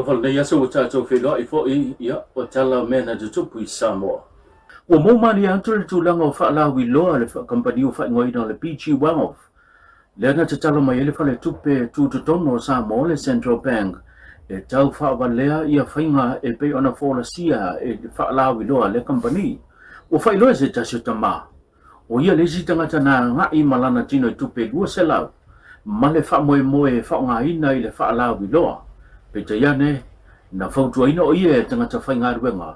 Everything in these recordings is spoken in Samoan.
Talofa lenei aso ua tatou feiloai foi, ia, o tala o mea na tutupu i Samoa. Ua mou malie atu le tulaga o faalauiloa a le kamupani ua faaigoaina o le PG Wealth, lea na tatalo mai ai le Faletupe Tutotonu o Samoa, le Central Bank, e tau faavalea ia faiga e pei ona folasia e faalauiloa a lea kamupani. Ua faailoa e se tasi o tama, ʻO ia le isi tagata na agai ma lana tino i tupe 200 ma le faamoemoe e faaaogaina i le faalauiloa. Peitai ane, na fautuaina ʻo ia e tagata faigaluega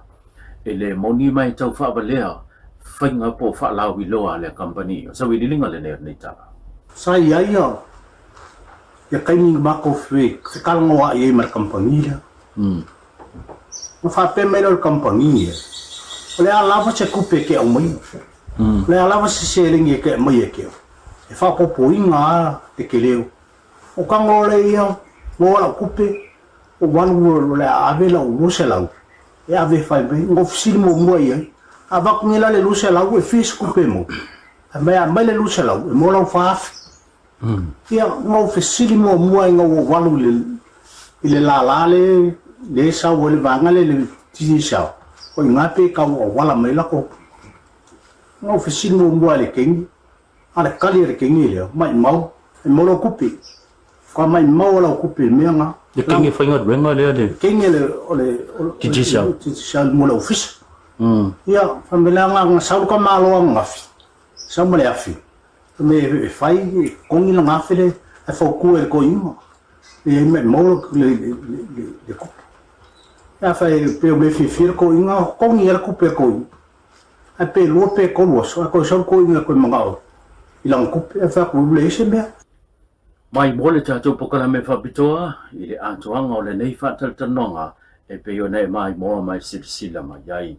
e le moni ma e tau faavalea faiga po o faalauiloa a lea kamupani. O sailiiliga lenei o lenei tala. Sa i ai ia taimi na matou fetalanoa'i ai ma le kamupani lea. Ona faapea mai lea o le kamupani ia, O le a lava se tupe e te aumaia, o le a lava se seleni e te aumaia e te au, e faaopoopoina lava le teleu. O tago lea ia, maua lau tupe, ou alu o le a ave lau 200 e ave e fai mai. Na ou fesili muamua i ai, a avatu nei la le 200 e fia se tupe e maua? Fai mai, a aumai le 200 e maua lau 4,000. Ia, na ou fesili muamua ina ua ou alu i le lala lea e sau ai le vaega lea i le Digicel, o i ina pe tau auala mai latou. Na ou fesili muamua i le teine, a o le tali a le teine lea, maimau, e maua lau tupe. Faatoa maimau lau tupe i le mea lena. Le teine faigaluega lea le. Teine o le Digicel. Digicel mo le ofisa. Ia, fai mai la na sau le tamaloa ananafi, sau ma le afi. Me e fai e totogi lana afe lea ae fautua i le toeaina e ai maimau le tupe. Ae afai pei o mea fiafia le toeaina, totogi lava le tupe a le toeaina. Ae pe lua pe tolu aso ae toe sau le toeaina e toe manao i lana tupe ae fai atu e leai se mea. Mai mo le tatou polokalame faapitoa i le atoaga o lenei faatalatalanoaga e pei ona e maimoa ma e silasila mai ai.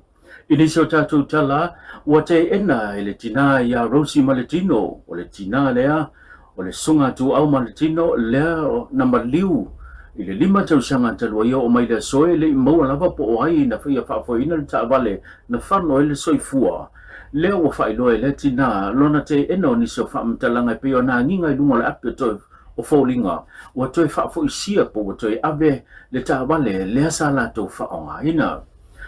I nisi o tatou tala, ua teena e le tinā iā Rosie Maletino, o le tinā lea o le Susuga Tuuau Maletino lea na maliu i le 5 tausaga talu ai e oo mai le aso e le i maua lava po o ai na faia faafoeina le taavale na fano ai le soifua. Lea ua faailoa e lea tinā lona teena o nisi o faamatalaga e pei ona agiga i luga o le api o toe o foliga ua toe faafoisia po ua toe ave le taavale lea sa latou faaaogaina.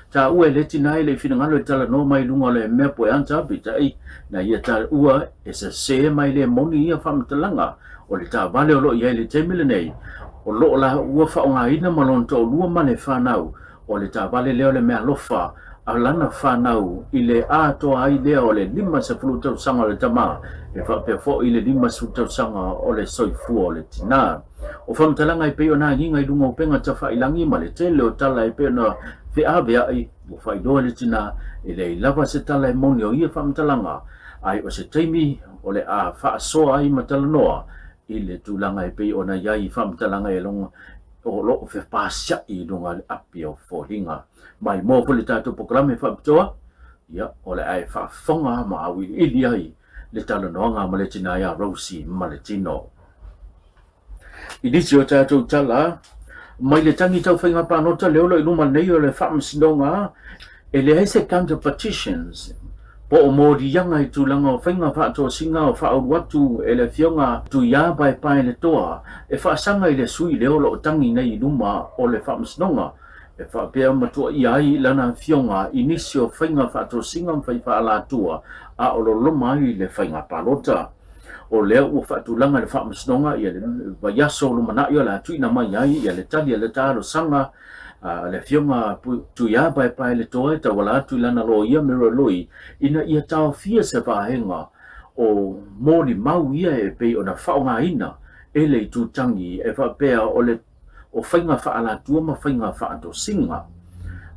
Taua e le tinā e le i finagalo e talanoa mai i luga o le mea po e anta, peitai, na ia taua e sese mai le moni ia faamatalaga o le taavale o lo o i ai i le taimi lenei, o lo o la ua faaaogaina ma lona toalua ma le fanau. O le taavale lea o le meaalofa a lana fanau i le atoa ai lea o le 50 tausaga o le tama e faapea foi le 50 tausaga o le soifua o le tinā. O faamatalaga e pei ona agiga i luga o upega tafailangi ma le tele o tala e pei ona feaveai, ua faailoa e le tinā e leai lava se tala e moni o ia faamatalaga, ae o se taimi o le a faasoa ai ma talanoa i le tulaga e pei ona i ai faamatalaga e o lo o fepasia'i i luga o le api o foliga. Maimoa foi le tatou polokalame faapitoa, ia, o le a e faafofoga ma auiliili ai le talanoaga ma le tinā iā Rosie Maletino. I nisi o tatou tala, mai le tangi tau faiga palota lea o lo o i luma nei o le Faamasinoga, e leai se counter petitions po o moliaga i tulaga o faiga faatosina o faaulu atu e le Afioga Tuiā Paepaeletoa e faasaga i le sui lea o lo o tangi nei i luma o le Faamasinoga e faapea ma tuuaia ai lana afioga i nisi o faiga faatosina ma faifaaalatua a o loloma ai le faiga palota. O lea ua faatulaga e le Faamasinoga ia le vaiaso lumanai o le a tuuina mai ai ia le tali a le talosaga a le Afioga Tuiā Paepaeletoa e tauala atu i lana loia Muriel Lui ina ia taofia se vaega o molimau ia e pei ona faaaogaina e le itutagi e faapea o le o faiga faaalatua ma faiga faatosina,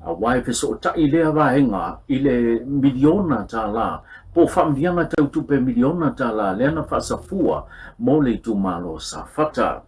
aua e fesootai lea vaega i le miliona tala po o faamanuiaga tau tupe miliona tala lea na faasafua mo le itumalo o Safata.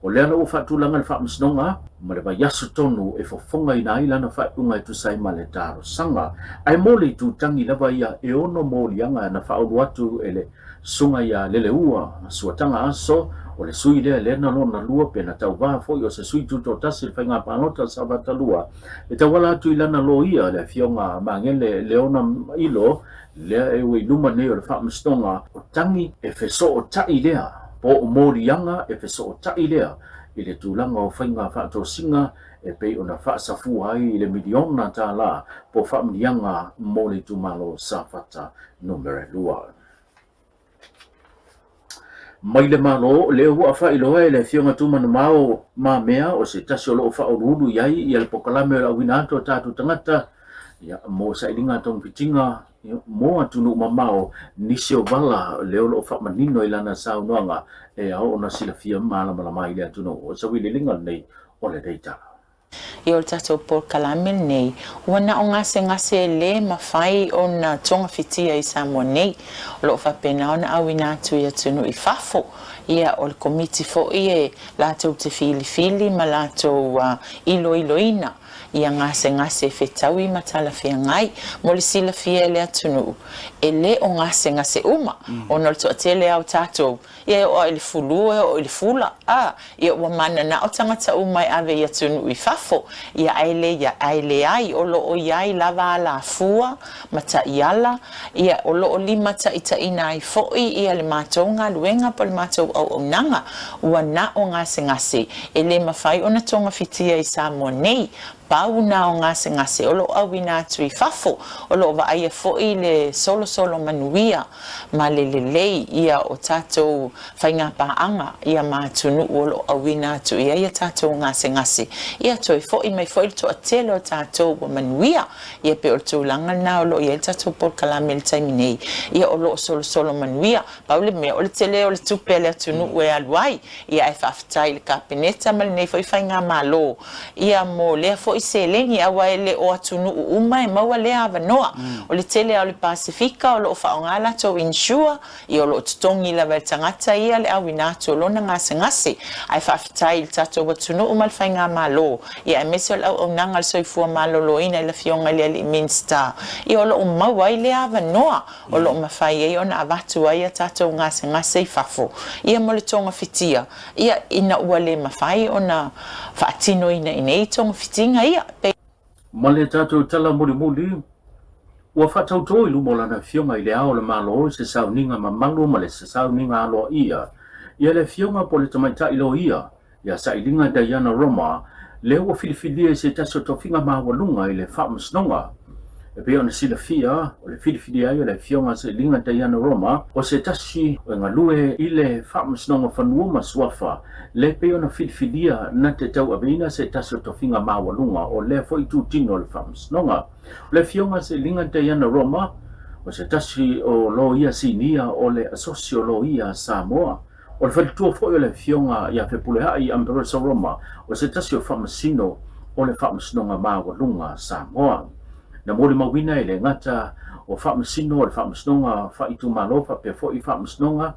O lea la ua faatulaga le Faamasinoga ma le vaiaso tonu e fofogaina ai lana faaiuga e tusa ai ma le talosaga. Ae mo le itutagi lava ia e ono moliaga na faaulu atu e le Susuga ia Leleua Suataga Aso, o le sui lea lena lona lua pe na tauva foi o se sui tutoatasi i le faiga palota o Safata 2, e tauala atu i lana loia le Afioga Magele Leona Ilo, lea e ua i luma nei o le Faamasinoga o Tagi e fesootai lea, po o moliaga e fesootai lea. i le tulaga o faiga faatosina e pei ona faasafua ai i le miliona tala po o faamanuiaga mo le itumalo o Safata Numera 2. Mai le Malo, lea ua faailoa e le Afioga Tumanamao Mamea o se tasi o lo o faauluulu i ai ia le polokalame o le auina atu o tatou tagata ia, mo sailiga togafitiga mo atunuu mamao, nisi o vala lea o lo o faamanino i lana saunoaga e ao ona silafia malamalama ai le atunuu. O se auiliiliga lenei o lenei tala. I o le tatou polokalame lenei, ua na o gasegase e lē mafai ona togafitia i Samoa nei, o lo o faapena ona auina atu i atunuu i fafo. Ia, o le Komiti foi e latou te filifili ma latou iloiloina ia gasegase e fetaui ma talafeagai. Mo le silafia e le atunuu, e le o gasegase uma, ona o le toatele lava o tatou Ia e oo lava i le fulu, e oo i le fula, a, ia ua mananao tagata uma e ave i atunuu i fafo, ia ae le ia, ae leai, o lo o i ai lava alafua ma taiala, ia o lo o limataitaiina ai foi ia le matou galuega po o le matou auaunaga, ua na o gasegase e le mafai ona togafitia i Samoa nei, pau na o gasegase o lo o auina atu i fafo, o lo o vaaia foi le solosolo manuia. ma le lelei ia o tatou faigapaaga ia ma atunuu o lo o auina atu i ai a tatou gasegase, ia toe foi mai foi le toatele o tatou ua manuia. Ia pei o le tulaga lena o lo o i ai le tatou polokalame i le taimi nei, ia o lo o solosolo manuia. Pau le mea, o le tele o le tupe a le atunuu e alu ai, ia ae faafetai i le Kapeneta ma lenei foi faigamalo ia mo lea foi seleni, aua e le o atunuu uma e maua lea avanoa. O le tele lava o le Pasefika o lo o faaaoga latou insure, ia o lo o totogi lava e le tagata ia le auina atu o lona gasegase. Ae faafetai i le tatou atunuu ma le faigamalo, ia aemaise o le auaunaga a le soifua maloloina i le Afioga i le Alii Minisita, ia o lo o maua ai lea avanoa o lo o mafai ai ona avatu ai a tatou gasegase i fafo, ia mo le togafitia. Ia, ina ua le mafai ona faatinoina i nei togafitiga ia, pe. Ma le tatou tala mulimuli, ua faatautō i luma o Lana Afioga i Le Ao o le Malo i se sauniga mamalu ma le sauniga aloaia ia le Afioga po o le Tamaitai Loia ia Sailiga Diana Roma, lea ua filifilia i se tasi o tofiga maualuga i le Faamasinoga. E pei ona silafia, o le filifilia ai o le Afioga Sailiga Diana Roma, o se tasi e galue i le Faamasinoga Fanua ma Suafa, le pei ona filifilia na te tauaveina se tasi o tofiga maualuga o lea foi itutino o le Faamasinoga. O le Afioga Sailiga Diana Roma, o se tasi o Loia Sinia o le Asosi o Loia a Samoa. O le faletua foi o le Afioga ia Fepuleai Ambrose Roma, o se tasi o Faamasino o le Faamasinoga Maualuga a Samoa. Na molimauina e le gata o Faamasino o le Faamasinoga Faaitumalo faapea foi Faamasinoga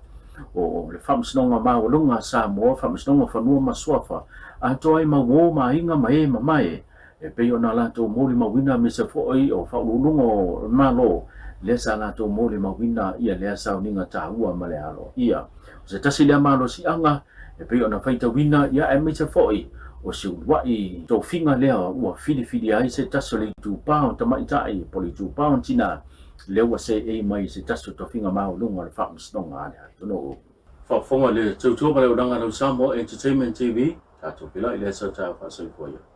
o le Faamasinoga Maualuga a Samoa, Faamasinoga o Fanua ma Suafa, atoa ai ma uo ma aiga ma e mamae E pei ona latou molimauina aemaise foi o Faauluuluga o le Malo lea sa latou molimauina ia lea sauniga taua ma le aloaia. O se tasi lea malosiaga e pei ona faitauina ia aemaise foi o se uluai tofiga lea ua filifilia ai se tasi o le itupa o tamaitai po o le itupa o tina lea ua seei mai i se tasi o tofiga maualuga o le Faamasinoga a le atunuu. Faafofoga le tautua ma le auaunaga a lau Samoa Entertainment TV, tatou feiloai i le aso taeao faasoifua ia.